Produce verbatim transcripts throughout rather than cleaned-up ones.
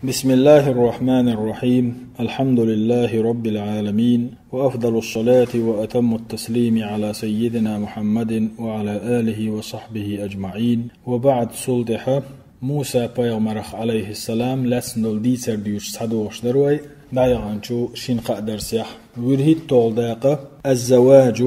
بسم الله الرحمن الرحيم. الحمد لله رب العالمين، وأفضل الصلاة وأتم التسليم على سيدنا محمد وعلى آله وصحبه أجمعين. وبعد، цул тӀехьа Муса пайхамарах, алейхиссалам, лаьцна долу дийцар дуьйцуш схьадогӀуш дара вай дӀаяханчу шина-кхаа дарсехь. ВуьрхӀитталгӀа дакъа: الزواج،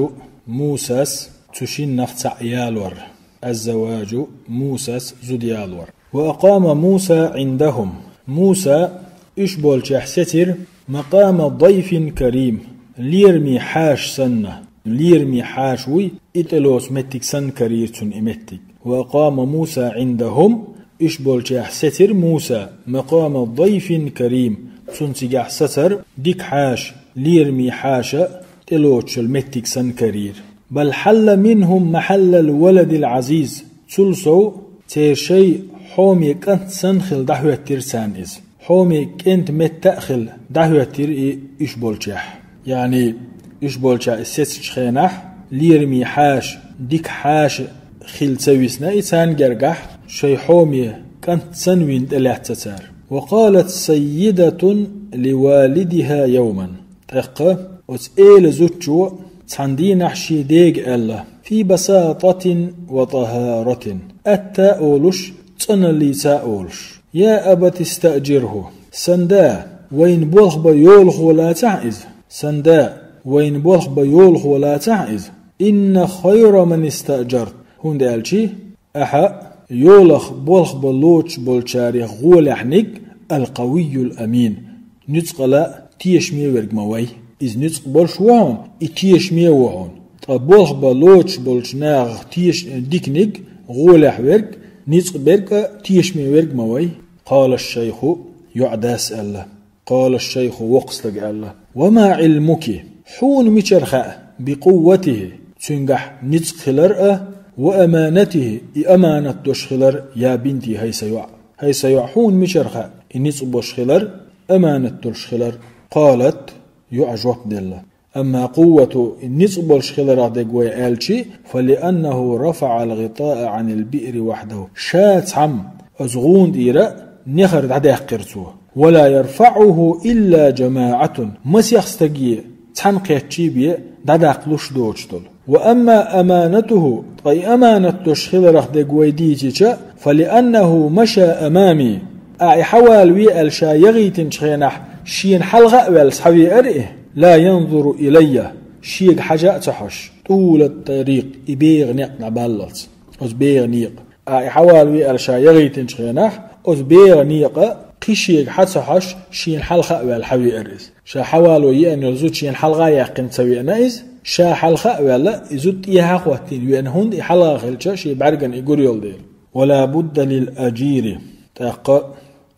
Мусас цу шиннах цхьаъ ялор. الزواج، Мусас зуда ялор. وأقام موسى عندهم. Муса уьш болчехь сецира مقام ضيف كريم. Лераме хьаша санна. Лераме хьаша вуй, и тӀелоцу меттиг санна карийра цунна и меттиг. وأقام موسى عندهم. Уьш болчехь сецира Муса مقام ضيف كريم. Цунна цигахь сацар дика хьаша, лераме хьаша тӀелоцуш йолу меттиг санна карийра. بل حل منهم محل الولد العزيز. Цул сов церан шайн хьоме кӀант санна хилла дӀахӀоьттира царна иза. Хьоме кӀентан метта а хилла дӀахӀоьттира и уьш болчехь. Яъни, уьш болчехь и сецначу хенахь, лераме хьаша, дика хьаша хилла ца висна и царна гергахь, шайн хьоме кӀант санна вина тӀелаьцна цара. وقالت سيدة لوالدها يوما. ТӀаккха оцу эла зудчо цхьана дийнахь шен дега аьлла: في بساطة وطهارة. Атта а олуш, цӀаналлица а олуш: يا أبت استأجره. Сан да, вайна болх бан йолахо лацахь иза. Сан да, вайна болх бан йолахо лацахь иза. إن خير من استأجرت. ХӀунда аьлча, ахьа йолах болх бан лоцуш болчарех гӀолехьниг القوي الأمين. Нуьцкъала тешаме верг ма вай. Иза нуьцкъ болуш ву хьуна, и тешаме ву хьуна. Ткъа болх бан лоцуш болчу нахах теш-, диканиг, гӀолехь верг, ницкъ берг а тешаме верг ма вай. قال الشيخ, йоӀ дас аьлла. قال الشيخ, воккха стага аьлла: وما علمك, хьуна мичара хаьа, بقوته, цуьнгахь ницкъ хилар а, وأمانته, и аманат долуш хилар, يا بنتي, хӀай сан йоӀ. ХӀай сан йоӀ, хьуна мичара хаьа и ницкъ болуш хилар, аманат долуш хилар? قالت, йоӀа жоп делла: أما قوته, и ницкъ болуш хиларах дерг вай аьлча, فلأنه رفع الغطاء عن البئر وحده. Ша цхьамма оцу гӀуна тӀера нехар дӀадаьккхира цо. ولا يرفعه إلا جماعة. Масех стаге цхьаьна кхетчий бен дӀадаккхалуш доцуш долу. وأما أمانته, ткъа и аманат долуш хиларах дерг вай дийцича, فلأنه مشى أمامي. Ахьа и хьавалаве аьлла ша яхийтинчу хенахь, шена хьалха а ваьлла схьавеара и, لا ينظر إلي, шега хьажа а ца хьожуш, طول الطريق, и бегӀа некъ дӀабаллалц. Оцу бегӀа некъа. Ахьа и хьавалаве аьлла ша яхийтинчу хенахь, оцу бегӀа некъа кхин шега хьа ца хьожуш, шена хьалха а ваьлла схьавеара иза. Ша хьавало еана йолу зуда шена хьалха а яьккхина ца веана иза, ша хьалха а ваьлла, и зуда тӀехьа а хӀоттийна веана, хӀунда и хьалха хилча шен бӀаьргана и гур йолу дела. ولا بد للأجير. ТӀаккха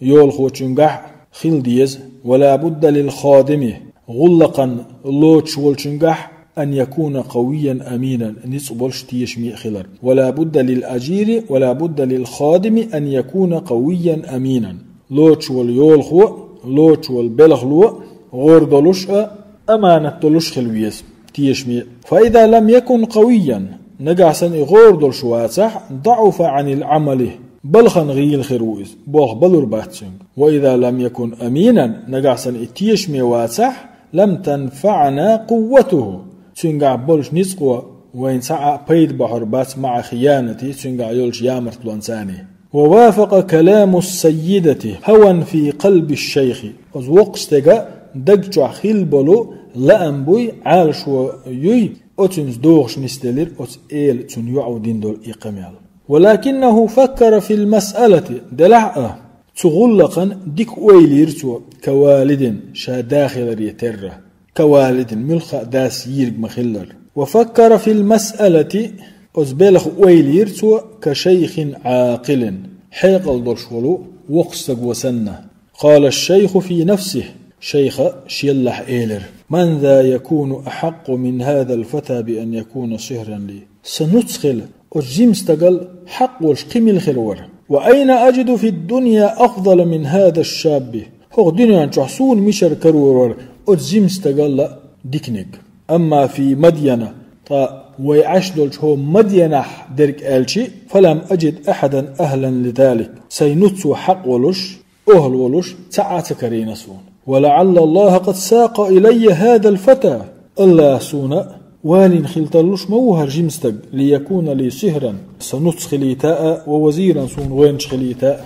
йолахочуьнгахь хила деза. ولا بد للخادم. ГӀуллакхан лоцуш волчуьнгахь أن يكون قويا أمينا, ницкъ болуш тешаме а хилар. ولا بد للأجير ولا بد للخادم أن يكون قويا أمينا. Лоцуш волу йолахо а, лоцуш волу белхало а гӀора долуш а, аманат долуш хила веза, тешаме а. فإذا لم يكن قويا, нагахь санна и гӀора долуш вацахь, ضعف عن العمل, балхана гӀийла хир ву иза, болх балур бац цуьнга. وإذا لم يكن أمينا, нагахь санна и тешаме вацахь, لم تنفعنا قوته, цуьнгахь болчу ницкъо вайна цхьа а пайда бахьур бац, مع خيانته, цуьнгахь йолчу ямартлонца а. ووافق كلام السيدة هوى في قلب الشيخ. Оцу воккхачу стеган даг чохь хилла болу лаам буй, Ӏалашо юй, оцуьнца догӀуш нисделира оцу эла цуьнан йоӀа дина долу и къамел. ولكنه فكر في المسألة, делахь а, цу гӀуллакхана дика ойла йира цо, كوالد, ша да хиларе терра. كوالد, муьлхха а дас йийриг ма-хиллара. وفكر في المسألة, оцу белхан ойла йира цо, كشيخ عاقل, хьекъал долуш волу воккха стаг ву санна. قال الشيخ في نفسه, шайха шеллахь элира: من ذا يكون أحق من هذا الفتى بأن يكون صهرا لي. Сан нуц хила оцу жима стагал хьакъ волуш кхин мила хир вара? وأين أجد في الدنيا أفضل من هذا الشاب؟ ХӀокху дуьнен чохь суна мичара карор вара оцу жима стагалла диканиг? أما في مدين, ткъа вай Ӏаш долчу хӀокху Мадьянахь дерг аьлча, فلم أجد أحدا أهلا لذلك. Сайн нуц ву хьакъ волуш, охӀла волуш, цхьа а ца карийна суна. «ولعل الله قد ساق إلي هذا الفتى». АллахӀа суна валийна хила тарлуш ма ву хӀара жима стаг, «ليكون لي صهرا», сан нуц хилийта а, «ووزيرا», суна гӀоьнча хилийта а.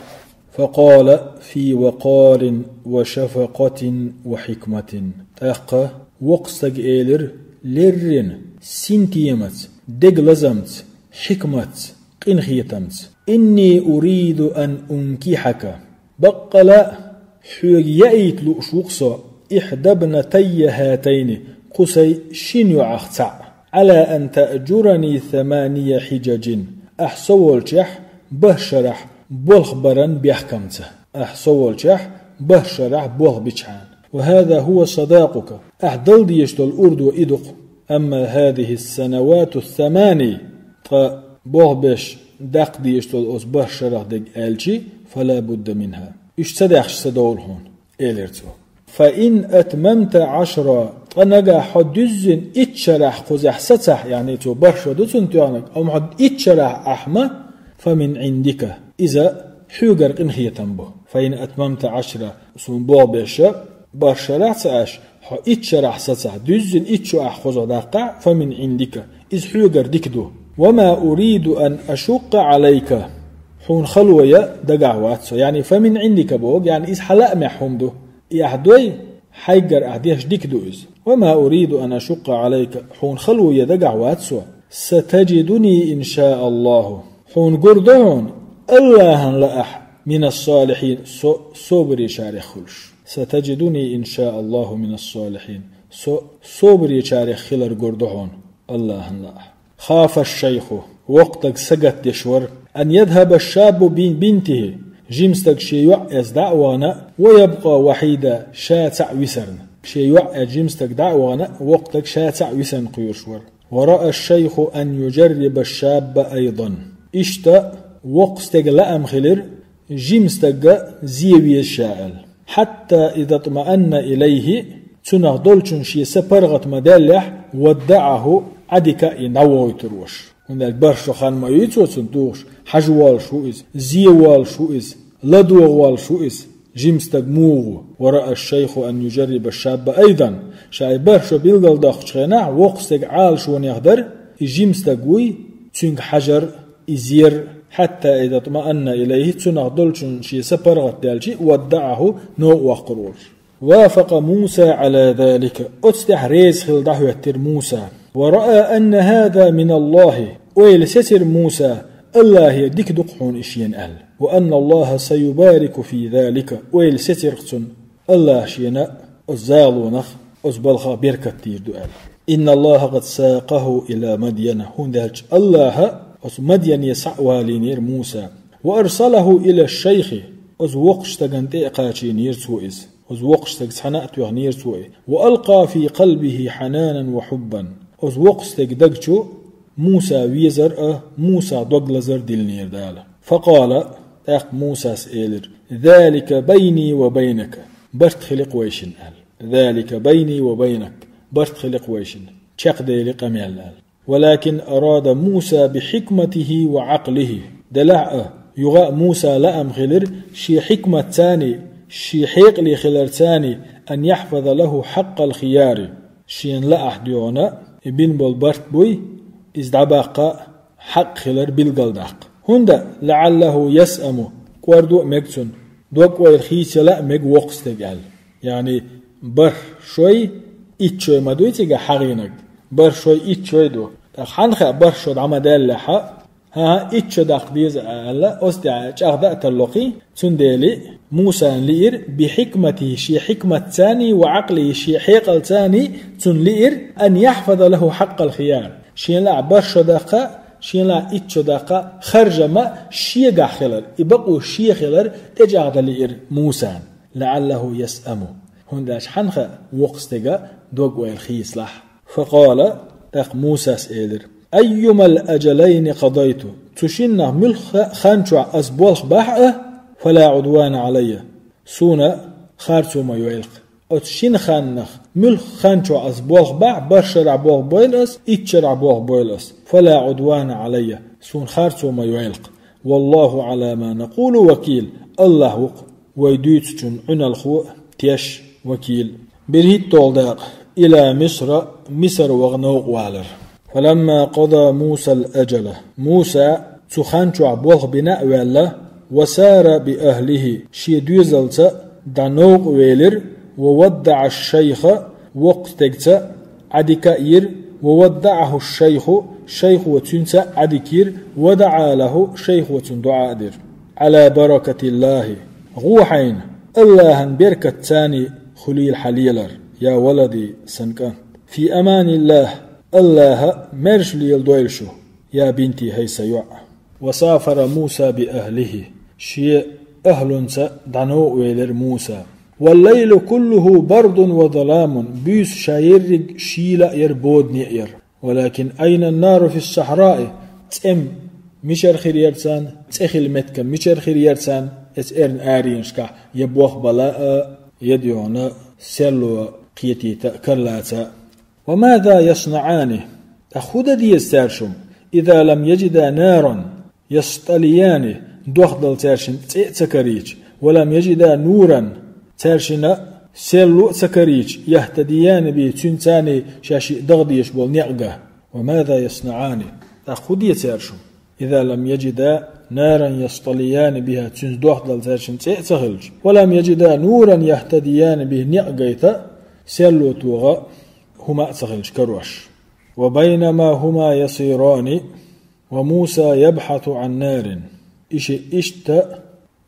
«فقال في وقار وشفقة وحكمة». ТӀаккха воккха стага элира леррина синтемаца, дегалазамца, хьикматца, къинхетамца: «إني أريد أن أنكحك». Баккъала а хьоьга яийта лууш ву-кх со: «إحدى ابنتي هاتين», кху сайн шина йоӀах цхьаъ, «على أن تأجرني ثماني حجج», ахь со волчохь бархӀ шарахь болх баран бехкамца. Ахь со волчохь бархӀ шарахь болх бичхьана. «وهذا هو صداقك». Ахь дала дезаш долу урдо и ду-кх. «أما هذه السنوات الثماني», ткъа болх беш даккха дезаш долу оцу бархӀ шарах дерг аьлча, «فلا بد منها». Уьш ца даьхча ца довла хьуна, элира цо. «فإن أتممت عشرا», ткъа нагахь хьо дуьззина итт шарахь кхузахь сацахь, яъни цо бархӀ шо ду цунна тоьхнарг, амма хьо итт шарахь ахь ма, «فمن عندك», иза хьоьгара къинхетам бу. «فإن أتممت عشرا», суна болх беш, бархӀ шарахь ца Ӏаш, хьо итт шарахь сацахь, дуьззина итт шо ахь кхузахь даккхахь, «فمن عندك», иза хьоьгара дика ду. «وما أريد أن أشق عليك», хьуна хало ян дагахь вац со. Яъни «فمن عندك» боху, яъни иза хьан лаамехь хӀума ду. И ахь дой, хьайгара ахь деш дика ду иза. «وما أريد أن أشق عليك», хьуна хало ян дагахь вац со. «ستجدني إن شاء الله». Хьуна гур ду хьуна, АллахӀан лаахь, «من الصالحين», со собаречарех хуьлуш. «ستجدني إن شاء الله من الصالحين». Со собаречарех хилар гур ду хьуна, АллахӀан лаахь. «خاف الشيخ», воккха стаг сагатдеш вара, «أن يذهب الشاب ببنته», жима стаг шен йоӀ эцна дӀа а вахана, «ويبقى وحيدا», ша цхьаъ висарна. Шен йоӀ эцна жима стаг дӀа а вахана, воккха стаг ша цхьаъ висарна кхоьруш вара. «ورأى الشيخ أن يجرب الشاب أيضا». Иштта воккха стеган лаам хилира, жима стаг зе веза ша аьлла. «حتى إذا اطمأن إليه», цунах долчунна шен са паргӀат ма даьллехь, «ودعه», Ӏадика а йина дӀавохуьйтур вара. ХӀунда аьлча бархӀ шо хан ма юй цо цунна тухуш, хьажа воллуш ву иза, зе воллуш ву иза, ладогӀа воллуш ву иза. Жима стаг муха ву? «ورأى الشيخ أن يجرب الشاب أيضا». Ша и бархӀ шо билгалдоккхучу хенахь, воккха стеган Ӏалашонех дара, и жима стаг вуй, цуьнга хьажар, и зер, «حتى إذا اطمأن إليه», цунах долчунна шен са паргӀат даьлча, «ودعه», новкъа воккхур волуш. «وافق موسى على ذلك». Оцу тӀехь реза хилла дӀахӀоьттира Муса. «ورأى أن هذا من الله». Ойла сецира Муса, АллахӀера дика ду-кх хьуна и шена аьлла. «وأن الله سيبارك في ذلك». Ойла сецира-кх цунна, АллахӀа шена оцу загӀалонах, оцу балхах беркат дийр ду аьлла. «إن الله قد ساقه إلى مدين». ХӀунда аьлча АллахӀа оцу Мадьяне схьа а валийнера Муса. «وأرسله إلى الشيخ». Оцу воккхачу стагана тӀе а кхачийнера цо иза. Оцу воккхачу стага цхьаьна а тоьхнера цо и. «وألقى في قلبه حنانا وحبا». Оцу воккхачу стеган даг чу Муса везар а, Мусах дог лазар а диллинера Дала. «فقال», тӀаккха Мусас элира: «ذلك بيني وبينك». Барт хили-кх вайшинна аьлла. «ذلك بيني وبينك». Барт хили-кх вайшинна. Чекхдели къамел аьлла. «ولكن أراد موسى بحكمته وعقله». Делахь а, юха а Мусан лаам хилира, шен хьикматцаний, шен хьекъале хиларцаний, «أن يحفظ له حق الخيار». Шена лаахь доьгӀна, и бина болу барт буй, иза дӀабаккха хьакъ хилар билгалдаккха. ХӀунда, «لعله يسأم», кӀордо а мега цунна, дог-ойла хийцаяла а мега воккха стеган аьлла. Яъни, бархӀ шой, итт шой ма дуй цигахь хьахийнарг. БархӀ шой, итт шой ду. ТӀаккха хьанна хаьа бархӀ шо дӀа ма даьллехь а? ХӀан-хӀа, итт шо даккха деза аьлла, оцу тӀехь чӀагӀдан а тарло-кх и. Цундела Мусана лиира, «بحكمته», шен хьикматцаний, «وعقله», шен хьекъалцаний цунна лиира, «أن يحفظ له حق الخيار». Шена лаахь бархӀ шо даккха, шена лаахь итт шо даккха, харжам а шегахь хилар, и бакъо шен хилар тӀечӀагӀдан лиира Мусана. «لعله يسأم». ХӀунда аьлча хьанна хаьа воккха стеган дог-ойла хийцалахь. «فقال», тӀаккха Мусас элира: «أيما الأجلين قضيت». Цу шиннах муьлхха хан чохь ас болх бахь а, «فلا عدوان علي». Суна харцо ма йойла-кх. Оцу шина ханнах муьлхха хан чохь ас болх бахь, бархӀ шарахь болх бойла ас, итт шарахь болх бойла ас. «فلا عدوان علي». Суна харцо ма йойла-кх. «والله على ما نقول وكيل». АллахӀ ву-кх вай дуьйцучун Ӏуьналхо теш вакил. БерхӀитталгӀа дакъа, إلى مصر, Мисар ваха новкъа валар. فلما قضى موسى الأجل, Муса цу хан чохь болх бина а ваьлла, وسار بأهله, шен доьзалца дӀа новкъа велира, وودع الشيخ, воккхачу стегца Ӏадика а йира, وودعه الشيخ, шайхо цуьнца а Ӏадика йира, ودعا له, шайхо цунна доӀа а дира. على بركة الله, гӀо хьайна, АллахӀан беркат царна хуьлийла хьан лелар, يا ولدي, сан кӀант. في أمان الله, АллахӀа маьрша леладойла шу, يا بنتي, хӀай сан йоӀ. وسافر موسى بأهله, шен ахӀлунца дӀа новкъа велира Муса. والليل كله برد وظلام, буьйса ша ерриг шийла а яра, бодане а яра. ولكن أين النار في الصحراء, цӀе мичара хир яра царна, цӀе хилла меттиг мичара хир яра царна, оцу эрна аренашкахь, я болх бала а, я дуьхьал серло кхетийта а, кара лаца а. وماذا يصنعان, ткъа хӀун дан деза цаьршимма, إذا لم يجدا نارا يصطليان, дохдала цаьршинна цӀе а ца карийча, ولم يجدا نورا, цаьршинна серло а ца карийча, يهتديان به, цуьнца шаьш дагӀа дезаш болу некъ ган. وماذا يصنعان, ткъа хӀун дан деза цаьршимма, إذا لم يجدا نارا يصطليان بها, цуьнца дохдала цаьршинна цӀе а ца хилча, ولم يجدا نورا يهتديان به, некъ гайта, серло тоха хӀума а ца хилча карош. وبينما هما يسيران وموسى يبحث عن نار. И шиъ иштта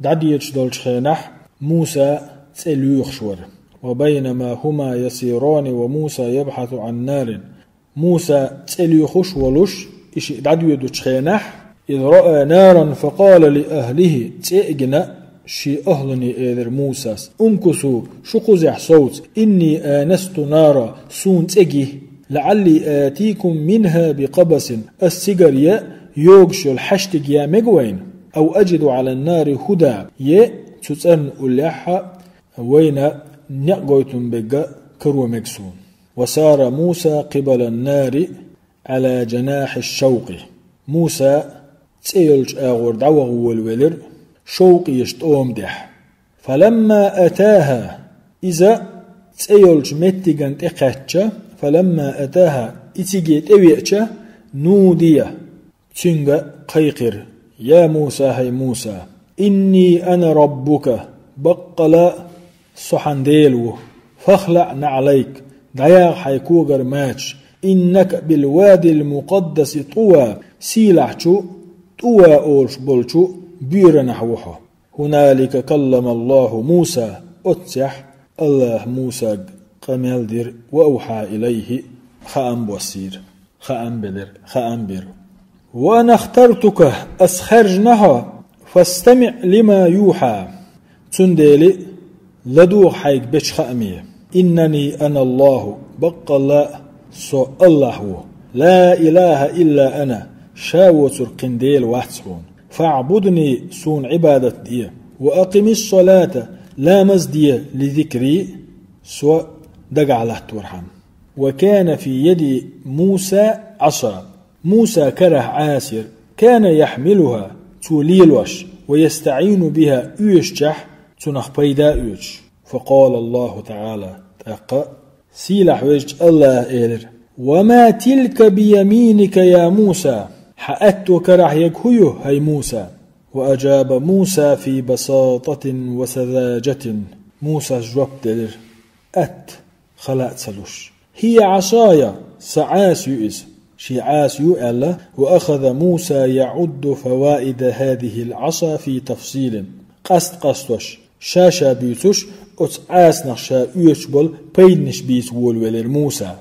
дӀадоьдуш долчу хенахь Муса цӀе лоьхуш вара. وبينما هما يسيران وموسى يبحث عن نار. Муса цӀе лоьхуш а волуш, и шиъ дӀадоьдучу хенахь, إذ رأى نارا فقال لأهله, цӀе а гина, шен ахӀлуне элира Мусас: امكثوا, шу кхузахь совца, إني آنست نارا, суна цӀе ги, لعلي آتيكم منها بقبس, ас цигара яа йогуш йолу хьаштиг яа мега вайна, أو أجد على النار هدى, е цу цӀарна уллехь а вайна некъ гойтун бегга каро мега суна. وسار موسى قبل النار على جناح الشوق. Муса цӀе йолчу агӀор дӀаваха волавелира шовкъ еш тӀома тӀехь. فلما أتاها, иза цӀе йолчу меттиган тӀе кхаьчча, فلما أتاها, и цига тӀевеача, نودي, цуьнга кхайкхира: يا موسى, хӀай Муса, إني أنا ربك, баккъала а со хьан Дела ву, فاخلع نعليك, дӀаяха хьайн когара мачаш, إنك بالواد المقدس طوى, сийлахьчу ТӀува олуш болчу боьранахь ву хьо. هنالك كلم الله موسى, оццехь АллахӀа Мусага къамел дира, وأوحى إليه, хаам боссийра, хаам белира, хаам бира. وأنا اخترتك, ас хаьржина хьо, فاستمع لما يوحى, цундела ладогӀа хьайга бечу хааме. إنني أنا الله, баккъалла а со АллахӀ ву, لا إله إلا أنا, ша воцург кхин Дела вац хьуна. فاعبدني, суна Ӏибадат де, وأقم الصلاة, ламаз де, لذكري, со дагахь латтархьама. وكان في يد موسى عصا, Мусан карахь Ӏаса яра, كان يحملها, цо лелош, ويستعين بها, оьшучехь цунах пайда а оьцуш. فقال الله تعالى, тӀаккха сийлахь везачу АллахӀа элира: وما تلك بيمينك يا موسى, хьан аьтту карахь ерг хӀун ю, хӀай Муса? وأجاب موسى في بساطة وسذاجة, Мусас жоп делира, атта, хала а ца луш: هي عصاي, сан Ӏаса ю иза. Шен Ӏаса ю аьлла, وأخذ موسى يعد فوائد هذه العصا في تفصيل. Къаст-къастош, ша-ша буьйцуш, оцу Ӏасанах ша оьцуш болу пайданаш бийца волавелира Муса.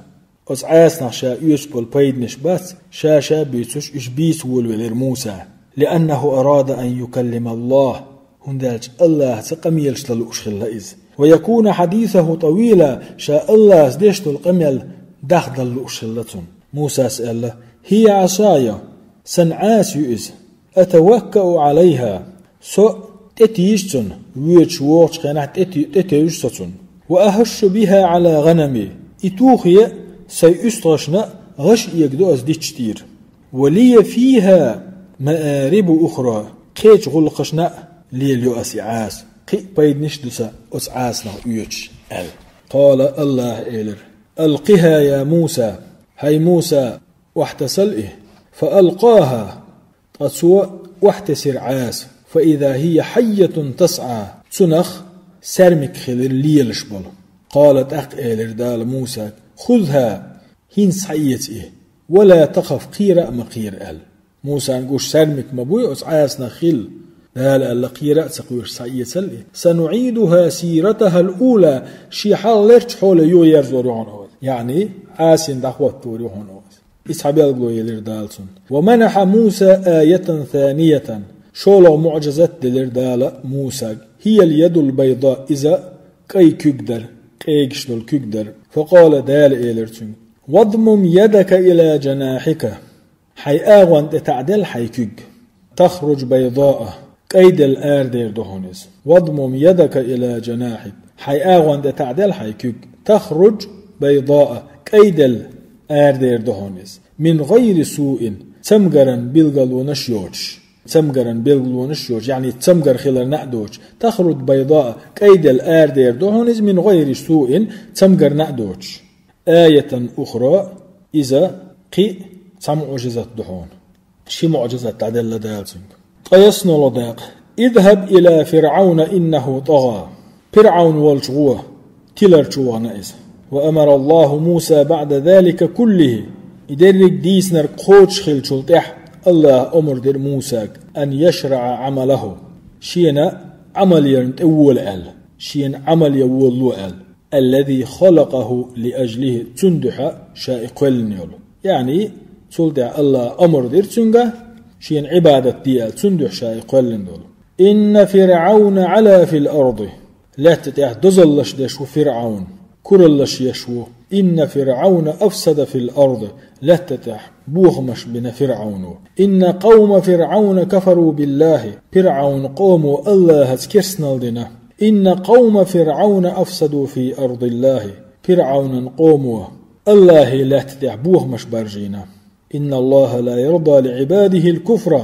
Оцу Ӏасанах ша оьцуш болу пайданаш бац, ша-ша буьйцуш, уьш бийца волавелира Муса. لأنه أراد أن يكلم الله, хӀунда аьлча АллахӀца къамелаш дан лууш хилла иза. ويكون حديثه طويلا, ша АллахӀца деш долу къамел дахдала лууш хилла цунна. Мусас аьлла: هي عصاي, сан Ӏаса ю иза. أتوكأ عليها, со тӀетийжа цунна, воьдуш вогӀучу хенахь тӀе-, тӀетевжа со цунна. وأهش بها على غنمي, и тухий сайн уьстагӀашна гӀаш эгадо ас дитча тӀера. ولي فيها مآرب أخرى, кхечу гӀуллакхашна а лелайо ас и Ӏаса. кхин а пайданаш а ду сан оцу Ӏасанах оьцуш», — аьлла. Къала, АллахӀа элира: «Алкъиха, я Муса, хӀай Муса, охьатасал и». فألقاها, ткъа цо охьатесира Ӏаса, فإذا هي حية تسعى, цунах саьрмик хилира лелаш болу. Къала, тӀаккха элира Дала Мусага: «خذها, хӀинца схьаэца и, ولا تخف, кхера а ма кхера», — аьлла. Мусана гуш саьрмик ма буй оцу Ӏасанах хилла. Дала аьлла: «Кхера а ца кхоьруш схьаэцал и». سنعيدها سيرتها الأولى, шен хьалхалерчу хьоле йоьрзор ю хьуна оцу. Яъни, Ӏасина дӀахӀоттор ю хьуна оцу. И цхьа билгало елира Дала цунна. ومنح موسى آية ثانية, шолгӀа муӀжизат делира Дала Мусага. هي اليد البيضاء, иза кӀай куьг дара, къегаш долу куьг дара. فقال, Дала элира цуьнга: «واضمم يدك إلى جناحك, хьайн агӀон тӀе таӀдел хьайн куьг. تخرج بيضاء, кӀайделла арадер ду хьуна иза. واضمم يدك إلى جناحك, хьайн агӀон тӀе таӀдел хьайн куьг. تخرج بيضاء, кӀайделла арадер ду хьуна иза. من غير سوء, цамгаран билгалонаш йоцуш». Цамгаран билгалонаш йоцуш, яъни цамгар хиларна а доцуш. تخرج بيضاء, кӀайделла арадер ду хьуна иза, من غير سوء, цамгарна а доцуш. آية أخرى, иза кхин а цхьа муӀжизат ду хьуна. Ши муӀжизат дӀаделла Дала цуьнга. Ткъа яссанолгӀа дакъа. اذهب إلى فرعون إنه طغى. ПирӀаун волчу гӀо тиларчу вахана иза. وأمر الله موسى بعد ذلك كله. И дерриг дийцинарг кхочуш хиллачул тӀаьхьа АллахӀа омра дира Мусага: أن يشرع عمله. Шена Ӏамал ярна тӀе вола аьлла. Шена Ӏамал ян волало аьлла. الذي خلقه لأجله, цунна дуьхьа ша и кхоьллина йолу. Яъни, цул тӀаьхьа АллахӀа омра дира цуьнга, шена Ӏибадат де аьлла, цунна дуьхьа ша и кхоьллина долу. إن فرعون علا في الأرض. Лаьтта тӀехь дозаллаш деш ву ФирӀаун, кураллаш еш ву. إن فرعون أفسد في الأرض. Лаьтта тӀехь бохамаш бина ФирӀауно. إن قوم فرعون كفروا بالله. ФирӀаун къомо АллахӀаца керстанал дина. إن قوم فرعون أفسدوا في أرض الله. ФирӀаунан къомо АллахӀан лаьтта тӀехь бохамаш баржийна. إن الله لا يرضى لعباده الكفر.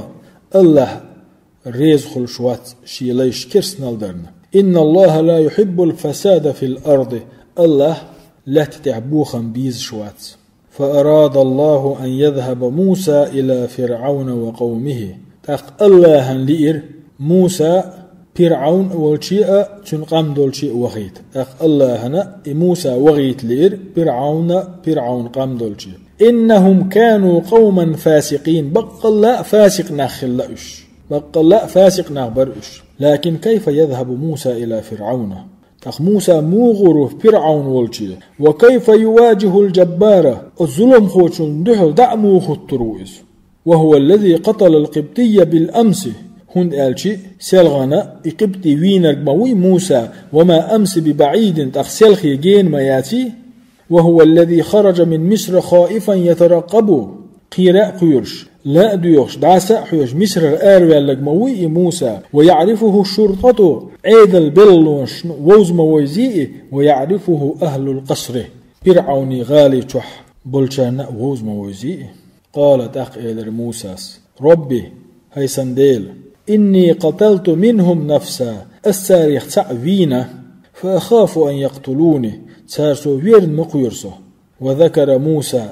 АллахӀ реза хуьлуш вац шен лайш керстанал дарна. إن الله لا يحب الفساد في الأرض. АллахӀ лаьтта тӀехь бохам безаш вац. فأراد الله أن يذهب موسى إلى فرعون وقومه. ТӀаккха АллахӀана лиира Муса ПирӀаун волче а, цуьнан къам долче а вахийта. ТӀаккха АллахӀана и Муса вахийта лиира ПирӀауна, ПирӀаун къам долче. إنهم كانوا قوما فاسقين. Баккъалла а фасикъ нах хилла уьш. Баккъалла а фасикъ нах бара уьш. لكن كيف يذهب موسى إلى فرعون؟ ТӀаккха Муса муха гӀур ву ПирӀаун волче? وكيف يواجه الجبار؟ Оцу зуламхочунна дуьхьал дӀа а муха хӀуттур ву иза? وهو الذي قتل القبطي بالأمس. ХӀунда аьлча селхана и къибтӀи вийнарг ма вуй Муса, وما أمس ببعيد, тӀаккха селхе гена ма яций. وهو الذي خرج من مصر خائفا يترقب. Кхера а кхоьруш, ла а доьхуш, дӀаса а хьоьжуш, Мисрара араваьлларг ма вуй и Муса. ويعرفه الشرطة, Ӏедал беллонаш вовза ма вевзий и, ويعرفه أهل القصر. ПирӀауни гӀали чохь болчарна а вовза ма вевзий и. قال, тӀаккха элира Мусас: رب, хӀай сан Дела, إني قتلت منهم نفسا, ас царех цхьаъ вийна, فأخاف أن يقتلون, цара со верна ма кхоьру со. وذكر موسى,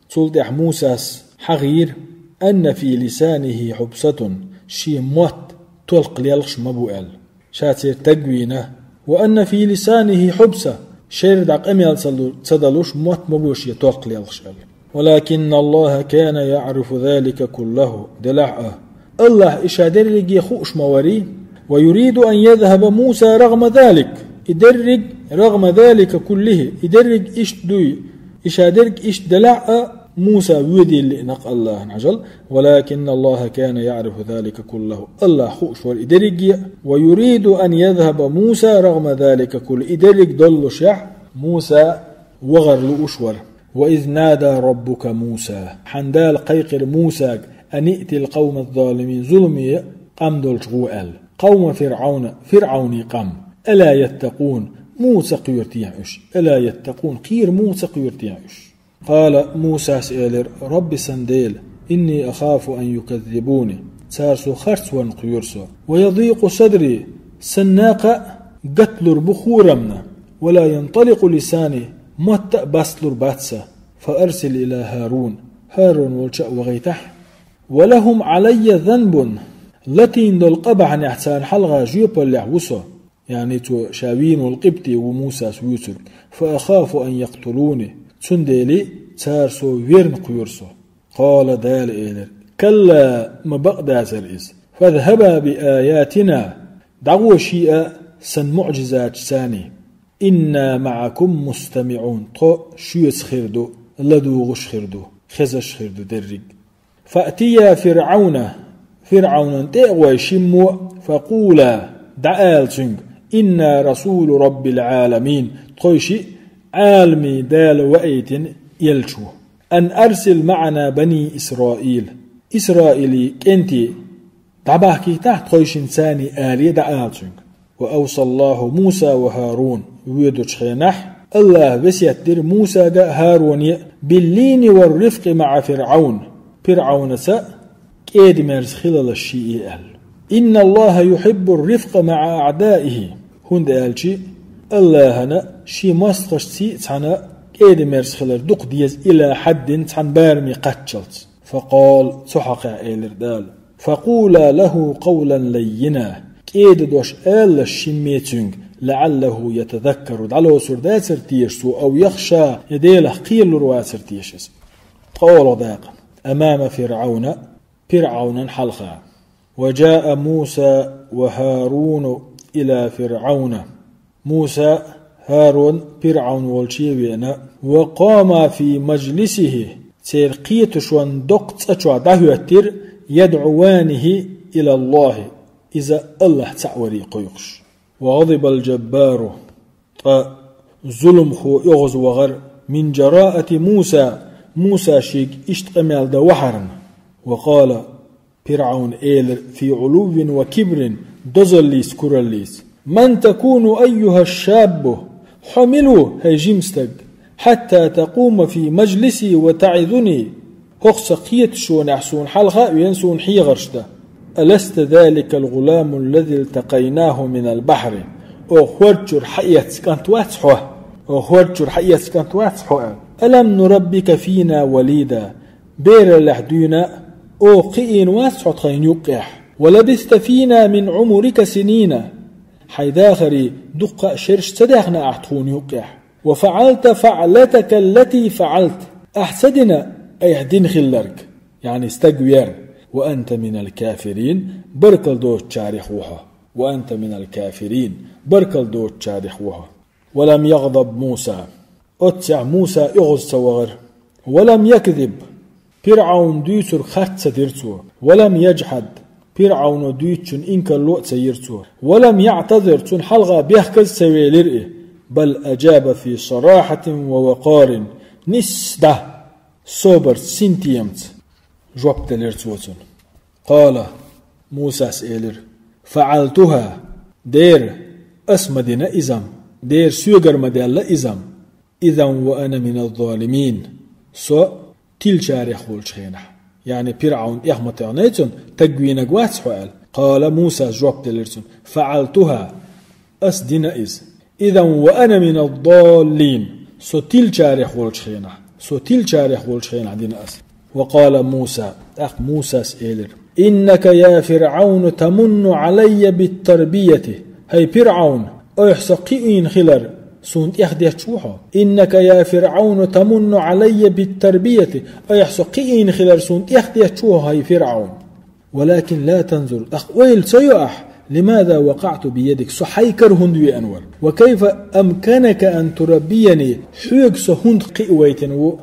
цул тӀаьхьа Мусас хьахийра, أن في لسانه حبسة, шен мотт толкха лелхаш ма бу аьлла. Ша церан таг вийна. وأن في لسانه حبسة, шера дӀа къамел ца лу-, ца далуш мотт ма бу шен толкха лелхаш аьлла. ولكن الله كان يعرف ذلك كله, делахь а, АллахӀ и ша дерриге хууш ма варий. ويريد أن يذهب موسى رغم ذلك, и дерриг, رغم ذلك كله, и дерриг иштта дуй, и ша дерриг иштта делахь а, Муса воьдийла лиънакх АллахӀан хьажал, ولكن الله كان يعرف ذلك كله. АллахӀ хууш вара и дерриге а. ويريد أن يذهب موسى رغم ذلك كله. И дерриг доллушехь, Муса вахар лууш вара. وإذ نادى ربك موسى. Хьан Дала кхайкхира Мусага, أن ائت القوم الظالمين, зуламе къам долчу гӀо аьлла. قوم فرعون, ФирӀауни къам. ألا يتقون, муха ца кхоьру техьа уьш? ألا يتقون, кхера муха ца кхоьру техьа уьш? قال, Мусас элира: رب, сан Дела, إني أخاف أن يكذبون, цара со харцварна кхоьру со. ويضيق صدري, Сан накха а гатлур бу хорамна, ولا ينطلق لساني, мотт а бастлур бац са. فأرسل إلى هارون, ХӀарун волча а вахийтахь. ولهم علي ذنب, латийна долу къа бахьанехь царна хьалха жоьпаллехь ву со, яъни цо ша вийна волу къибти ву Мусас вуьйцург. فأخاف أن يقتلوني, цундела цара со верна кхоьру со. قال, Дала элира: كلا, ма бакъдацара иза. فاذهبا بآياتنا, дӀагӀо шиъ а сан муӀжизаташца. إنا معكم مستمعون, тхо шуьца хир ду, ладугӀуш хир ду, хезаш хир ду дерриг. فأتيا فرعون, ФирӀавнан тӀе а гӀой шиммо а, فقولا, дӀаала цуьнга: إنا رسول رب العالمين, тхо шиъ Ӏаламийн Дала ваийтина элча ву. أن أرسل معنا بني إسرائيل, Исраилан кӀентий дӀабахкийтахь тхойшинца, царний аре дӀаала цуьнга. وأوصى الله موسى وهارون, воьдучу хенахь АллахӀа весет дира Мусага а, ХӀаруне а, باللين والرفق مع فرعون, ПирӀавнаца кӀеда-мерза хилалаш шиъ аьлла. إن الله يحب الرفق مع أعدائه, хӀунда аьлча АллахӀана шен мостагӀашций а цхьана кӀеда-мерза хилар дукха деза, إلى حد, цхьана бараме кхаччалц. فقال, цу хьокъехь элира Дала: فقولا له قولا لينا, кӀеда дош алалаш шимма цуьнга, لعله يتذكر, дӀалоцур дацара теша цо, أو يخشى, я Делах кхералур вацара теша иза. Ткъа олу дакъа. أمام فرعون, ПирӀавнан хьалха. وجاء موسى وهارون إلى فرعون. Муса, ХӀарун ПирӀавн волче а веана, وقاما في مجلسه, церан кхеташонан доккха цӀа чохь дӀахӀоьттира, يدعوانه إلى الله, иза АллахӀ цхьаъ варе кхойкхуш. وغضب الجبار, ткъа зуламхо оьгӀазвахара, من جراءة موسى, Муса шега иштта къамел дан вахьарна. وقال, ПирӀавна элира, في علو وكبر, дозаллица, кураллица: من تكون أيها الشاب, хьо мила ву, хӀай жима стаг, حتى تقوم في مجلسي وتعظني, хӀокху сан кхеташонехь суна хьалха а веана, суна хьехарш дан. ألست ذلك الغلام الذي التقيناه من البحر, оха хӀорда чуьра хьаэцна кӀант вац хьо? Оха хӀорда чуьра хьаэцна кӀант вац хьо? ألم نربك فينا وليدا, бераллехь дуьйна оха кхиийна вац хьо тхайна юккъехь? ولبثت فينا من عمرك سنين, хьайн дахаран дуккха а шераш ца даьхна ахь тхуна юккъехь? وفعلت فعلتك التي فعلت, ахь ца дина айхьа дина хилларг, яъни стаг вер. وأنت من الكافرين, баркалла доцучарех ву хьо. وأنت من الكافرين, баркалла доцучарех ву хьо. ولم يغضب موسى, оццехь Муса оьгӀаз ца вахара. ولم يكذب, ПирӀавна дуьйцург харц ца дира цо. ولم يجحد, ПирӀавно дуьйцучун инкарло а ца йира цо. ولم يعتذر, цунна хьалха бехказа ца велира и. بل أجاب في صراحة ووقار, нисса дӀа, собарца, синтемца жоп делира цо цунна. قال, Мусас элира: فعلتها, дера, ас ма дина иза-м, дера, соьгара ма даьлла иза-м. إذا وأنا من الظالمين, со тиллачарех волчу хенахь. Яъни ПирӀавн тӀех ма тоьхнай цунна, таг вийнарг вац хьо аьлла. قال, Мусас жоп делира цунна: فعلتها, ас дина иза. إذا وأنا من الضالين, со тиллачарех волчу хенахь, со тиллачарех волчу хенахь дина ас. وقال موسى, тӀаккха Мусас элира: إنك يا فرعون تمن علي بالتربية, хӀай ПирӀавн, айхьа со кхиийна хилар суна тӀехдетташ ву хьо. إنك يا فرعون تمن علي بالتربية, айхьа со кхиийна хилар суна тӀехдетташ ву хьо, хӀай ПирӀавн. ولكن لا تنظر, тӀаккха ойла ца йо ахь, لماذا وقعت بيدك, со хьайн кара хӀунда веана вара. وكيف أمكنك أن تربيني, хьоьга со хӀунда кхиавайтина ву?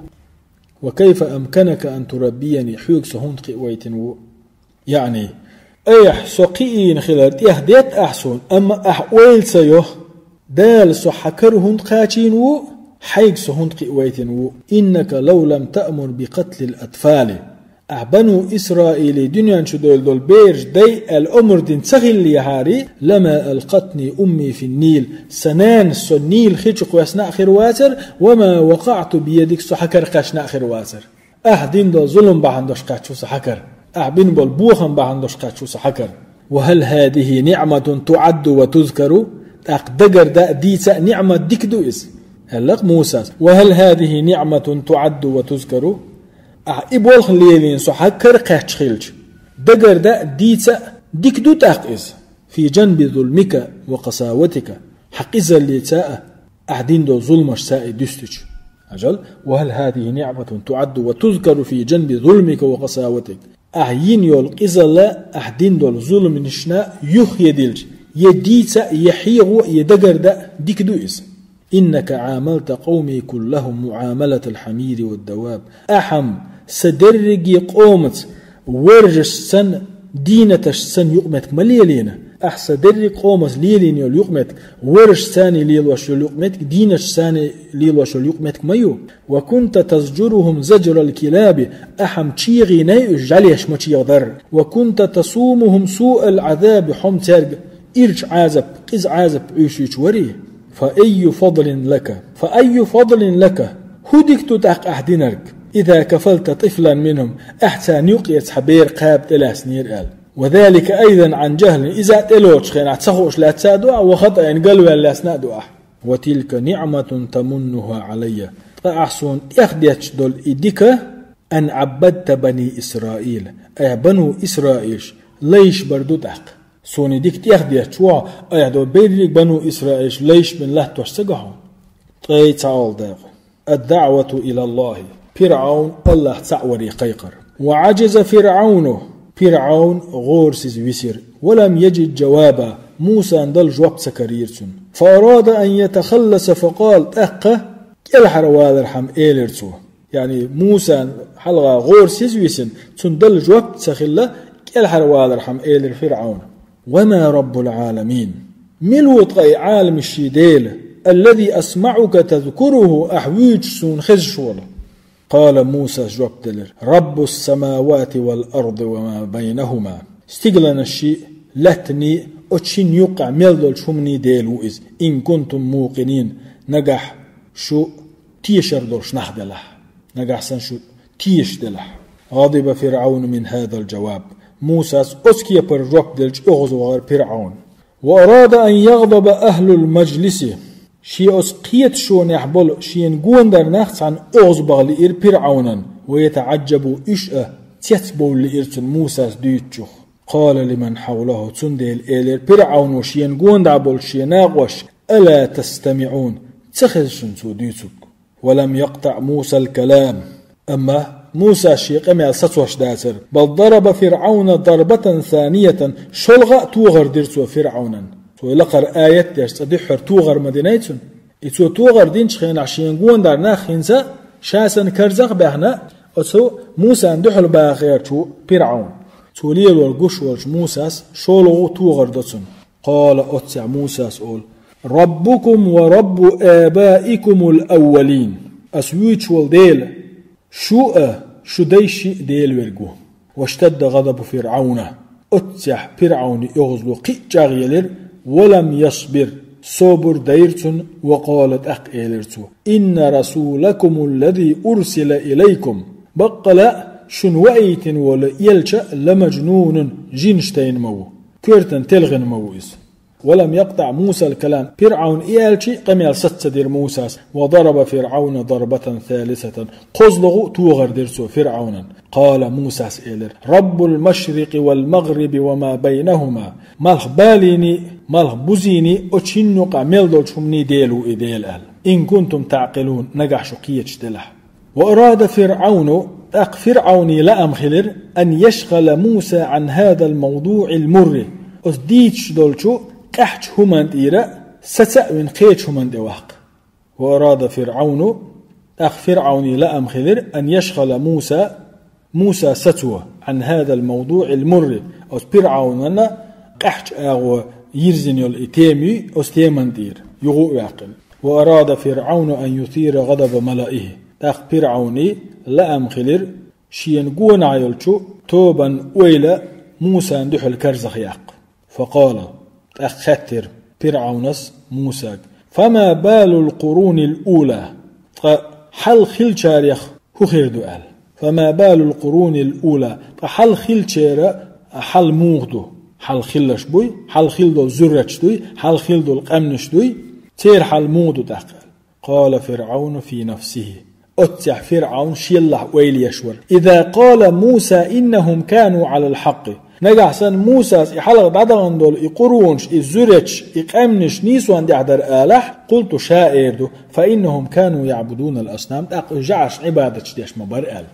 وكيف أمكنك أن تربيني, хьоьга со хӀунда кхиавайтина ву? Яъни, айхьа со кхиийна хилар тӀехдетта ахь суна, амма ахь ойла ца йо, Дала со хьан кара хӀунда кхачийна ву, хьайга со хӀунда кхиавайтина ву? إنك لو لم تأمر بقتل الأطفال, ахь Бану Исраилан дуьнен чу девлла долу бераш дай аьлла омра дина ца хиллехьара, لما ألقتني أمي في النيل, сан нанас со Нил хи чу кхоьссина а хир вацара, وما وقعت بيدك, со хьан кара кхаьчна а хир вацара. Ахь дина долу зулам бахьана долуш кхаьчна ву со хьан кара. Ахь бина болу бохам бахьана долуш кхаьчна ву со хьан кара. وهل هذه نعمة تعد وتذكر؟ ТӀаккха дагардан а, дийцан а ниӀмат, дика ду иза? Аьлла-кх Мусас: وهل هذه نعمة تعد وتذكر؟ Ахьа и болх лелийна со хьа кара кхаьчча хилча, дагардан а, дийцан а дика ду тӀаккха иза? في جنب ظلمك وقساوتك, хьа къизаллица а, ахьа дина долу зуламашца а и дуьстича. Хьажал: وهل هذه نعمة تعد وتذكر في جنب ظلمك وقساوتك؟ Ахьа йина йолу къизалла, ахьа дина долу зуламашна юххе дилча, я дийцан а, я хьехо а, я дагардан а дика ду иза? إنك عاملت قومي كلهم معاملة الحمير والدواب. Ахьа-м сан дерриге къомаца варжашца санна, дийнаташца санна юкъаметтиг ма лелийна. Ахьа сан дерриге къомаца лелийна йолу юкъаметтиг, варжашца санна лелош йолу юкъаметтиг, дийнаташца санна лелош йолу юкъаметтиг ма ю. وكنت تزجرهم زجر الكلاب, ахьа-м чегӀий уьш жӀаьлеш ма чегӀдар. وكنت تصومهم سوء العذاب, хьо-м цаьрга ирча Ӏазап, къиза Ӏазап Ӏуьйшуьйтуш варий? فأي فضل لك؟ فأي فضل لك؟ ХӀун дика ду тӀаккха ахьа динарг? إذا كفلت طفلا منهم, ахьа царна юккъера цхьа бер кхаба тӀелаьцнера аьлла. وذلك أيضا عن جهل, иза а тӀелоцучу хенахь ца хууш лаьцна а ду ахьа, وخطأ, галваьлла лаьцна а ду ахьа. وتلك نعمة تمنها علي. Ткъа ахьа суна тӀехдетташ долу и дика, أن عبدت بني إسرائيل, айхьа бану Исраилаш лайш бар ду тӀаккха. Суна и дика тӀехдетташ ву хьо, айхьа долу берриг бану Исраилаш лайш бина латтош ца го хьо? Ткъе цхьа олу дакъа. الدعوة إلى الله. ПирӀавн АллахӀ цхьаъ варе кхайкхар. وعجز فرعون. ПирӀавн гӀорасиз висира. ولم يجد جوابا. Мусан дала жоп ца карийра цунна. فأراد أن يتخلص فقال, тӀаккха кӀелхьарвалархьама элира цо. Яъни Мусан хьалха гӀорасиз висина, цунна дала жоп ца хилла, кӀелхьарвалархьама элира ФирӀавна: وما رب العالمين؟ Мила ву ткъа и Ӏаламийн Дела, الذي أسمعك تذكره, ахьа вуьйцуш суна хезаш волу? قال, Мусас жоп делира: رب السماوات والأرض وما بينهما. Стигланашший, лаьттаний, оцу шинна юккъехь мел долчу хӀуманий Дела ву иза. إن كنتم موقنين, нагахь шу тешар долуш нах делахь. Нагахь санна шу тешаш делахь. غضب فرعون من هذا الجواب. Мусас оцу кепара жоп делча оьгӀазвахара ПирӀавн. وأراد أن يغضب أهل المجلس. Шен оцу кхеташонехь болу шена гондар нах цхьаьна оьгӀазбаха лиира ПирӀавнан, ويتعجبوا, уьш а цецбовла лиира цунна Мусас дуьйцучух. قال لمن حوله, цундела элира ПирӀавно шена гондахь болчу шен накъошка: ألا تستمعون, ца хеза шуна цо дуьйцург? ولم يقطع موسى الكلام. Амма Мусас шен къамел сацош дацара. بل ضرب فرعون ضربة ثانية, шолгӀа а тохар дира цо ФирӀавнан. Цо лакхара аят деш, цкъа дуьххьара тохар ма динай цунна. И цо тохар динчу хенахь шен гондар нах хӀинца, ша санна карзах а баьхна, оцу Мусан дуьхьал бахарчу ПирӀавн. Цо лелор гуш волчу Мусас шолгӀа а тохар до цунна. قال, оццехь Мусас олу: ربكم ورب آبائكم الأولين. Ас вуьйцуш волу Дела, шу а, шу дайшший а Дела верг ву. واشتد غضب فرعون. Оццехь ПирӀавнан оьгӀазло кхин а чӀагӀъелира, ولم يصبر, собар дайра цунна, وقال, тӀаккха элира цо: إن رسولكم الذي أرسل إليكم. Баккъала а шуна ваийтина волу элча لمجنون, жинаш тайна ма ву. Коьртан телхина ма ву иза. ولم يقطع موسى الكلام. ПирӀавн и аьлча, къамел саца ца дира Мусас. وضرب فرعون ضربة ثالثة. КхозлагӀа а тохар дира цо ФирӀавнан. قال, Мусас элира: رب المشرق والمغرب وما بينهما. Малхбалийний, малхбузийний, оцу шинна юкъахь мел долчу хӀуманий Дела ву и Дела аьлла. إن كنتم تعقلون, нагахь шу кхеташ делахь. وأراد فرعون, тӀаккха ФирӀавнан лаам хилира, أن يشغل موسى عن هذا الموضوع المر, оцу дийцаш долчу къаьхьачу хӀуманна тӀера саца а вина кхечу хӀуманна тӀе ваккха. وأراد فرعون, тӀаккха ФирӀавнан лаам хилира, أن يشغل موسى, Муса сацо, عن هذا الموضوع المر, оцу ПирӀавнана къаьхьачу агӀо йирзина йолу и тема, оцу теманна тӀера юха а ваьккхина. وأراد فرعون أن يثير غضب ملئه. ТӀаккха ПирӀавнан лаам хилира шена гонахь йолчу тобанан ойла Мусан дуьхьал карзахъяккха. فقال, тӀаккха хаьттира ПирӀавнас Мусага: فما بال القرون الأولى. Ткъа хьалха хиллачарех хӀун хир ду аьлла. فما بال القرون الأولى. Ткъа хьалха хиллачеран хьал муха ду? хьалха хилларш буй, хьалха хилла долу зуьрачаш дуй, хьалха хилла долу къаьмнаш дуй, церан хьал муха ду тӀаккха?» قال فرعون في نفسه. Оццехь ФирӀавн шеллахь ойла еш вара: «إذا قال موسى إنهم كانوا على الحق». Нагахь санна Мусас и хьалха дӀадахана долу и къурбанаш, и зуьрачаш, и къаьмнаш нийсонна тӀехь дара алахь, قلت, ша эр ду: «فإنهم كانوا يعبدون الأصنام», тӀаккха уьш жӀараш Ӏибадаташ деш ма бара аьлла.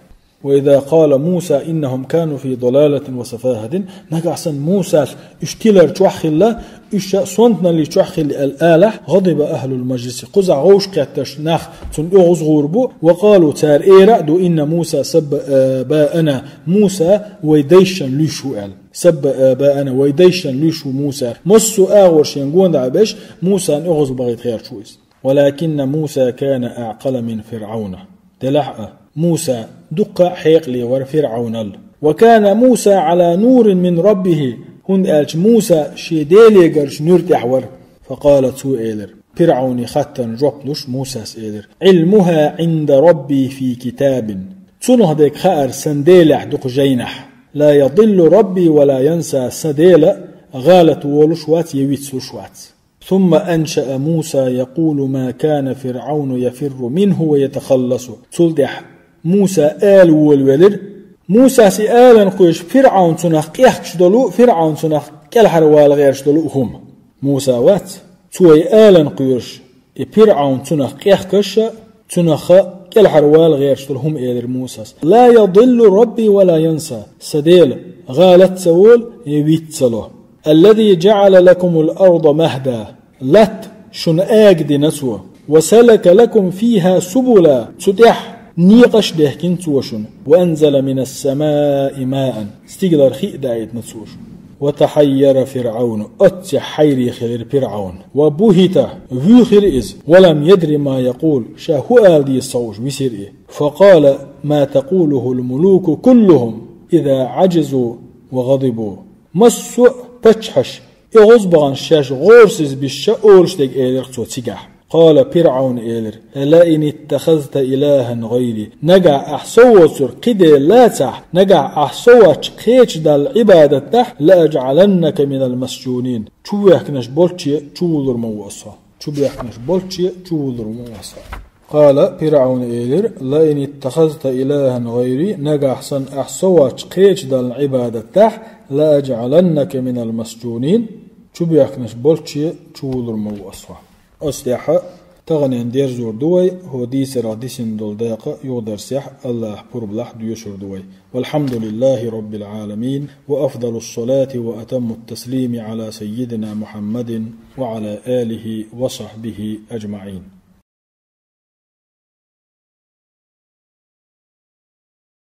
«وإذا قال موسى إنهم كانوا في ضلالة وسفاهة», нагахь санна Мусас уьш тилар чохь хилла, уьш сонтаналли чохь хилла аьлла алахь, «غضب أهل المجلس», кхузахь вовшахкхетташ нах цунна оьгӀаз гӀур бу, «وقالوا», цара эр а ду: «إن موسى سب آباءنا», Муса вай дайшна луьйш ву аьлла. «سب آباءنا», вай дайшна луьйш ву Муса. Массо а агӀор шен гонах беш, Мусана оьгӀаз бахийта гӀерташ ву иза. «ولكن موسى كان أعقل من فرعون». Делахь а, Муса дуккха а хьекъале вара ФирӀавнал. «وكان موسى على نور من ربه», хӀунда аьлча Муса шен Делегара нуьра тӀехь вара. «فقال», цо элира, ФирӀавне хаттарна жоп луш, Мусас элира: «علمها عند ربي في كتاب». Цунах дерг хаар сан Делехь ду-кх жайнахь. «لا يضل ربي ولا ينسى», сан Дела гӀалат волуш вац я вицлуш вац. «ثم أنشأ موسى يقول ما كان فرعون يفر منه ويتخلص». Цул тӀаьхьа Муса ала волавелира. Мусас и алан кхоьруш, ФирӀавн цунах къехкаш долу, ФирӀавн цунах кӀелхьарвала гӀерташ долу хӀума. Муса вац, цо и алан кхоьруш, и ФирӀавн цунах къехкаш а, цунах кӀелхьарвала гӀерташ долу хӀума элира Мусас. «لا يضل ربي ولا ينسى». Сан Дела гӀалат ца волу, я виц ца ло. «الذي جعل لكم الأرض مهدا», латта шуна ага дина Цо, «وسلك لكم فيها سبلا», цу тӀехь некъаш а дехкина Цо шуна, «وأنزل من السماء ماء», стигалара хи а даийтина Цо шуна, «وتحير فرعون», оццехь хьайре хилира ФирӀавн, «وبهت», вуьйхира иза, «ولم يدر ما يقول», ша хӀун ала деза ца хууш висира и. «فقال ما تقوله الملوك كلهم إذا عجزوا وغضبوا». Массо а паччахьаш, оьгӀаз бахана шаьш гӀорасиз бисча, олуш дерг элира цо цигахь. «قال», ФирӀавна элира: «لئن اتخذت إلها غيري», нагахь ахь со воцург кхин дела лацахь, нагахь ахь со воцчу кхечу далла Ӏибадат дахь, «لأجعلنك من المسجونين», чубоьхкинарш болчче чувуллур ма ву ас хьо. Чубоьхкинарш болчче чувуллур ма ву ас хьо. «قال», ФирӀавна элира: «لئن اتخذت إلها غيري», нагахь санна ахь со воцчу кхечу далла Ӏибадат дахь, «لأجعلنك من المسجونين», чубоьхкинарш болчче чувуллур ма ву ас хьо. Оцу тӀехь таханлерниг дерзор ду вай, хӀокху дийцарх дисина долу дакъа юха дарсехь, АллахӀа пурба лахь, доьшур ду вай. والحمد لله رب العالمين، وأفضل الصلاة وأتم التسليم على سيدنا محمد وعلى آله وصحبه أجمعين.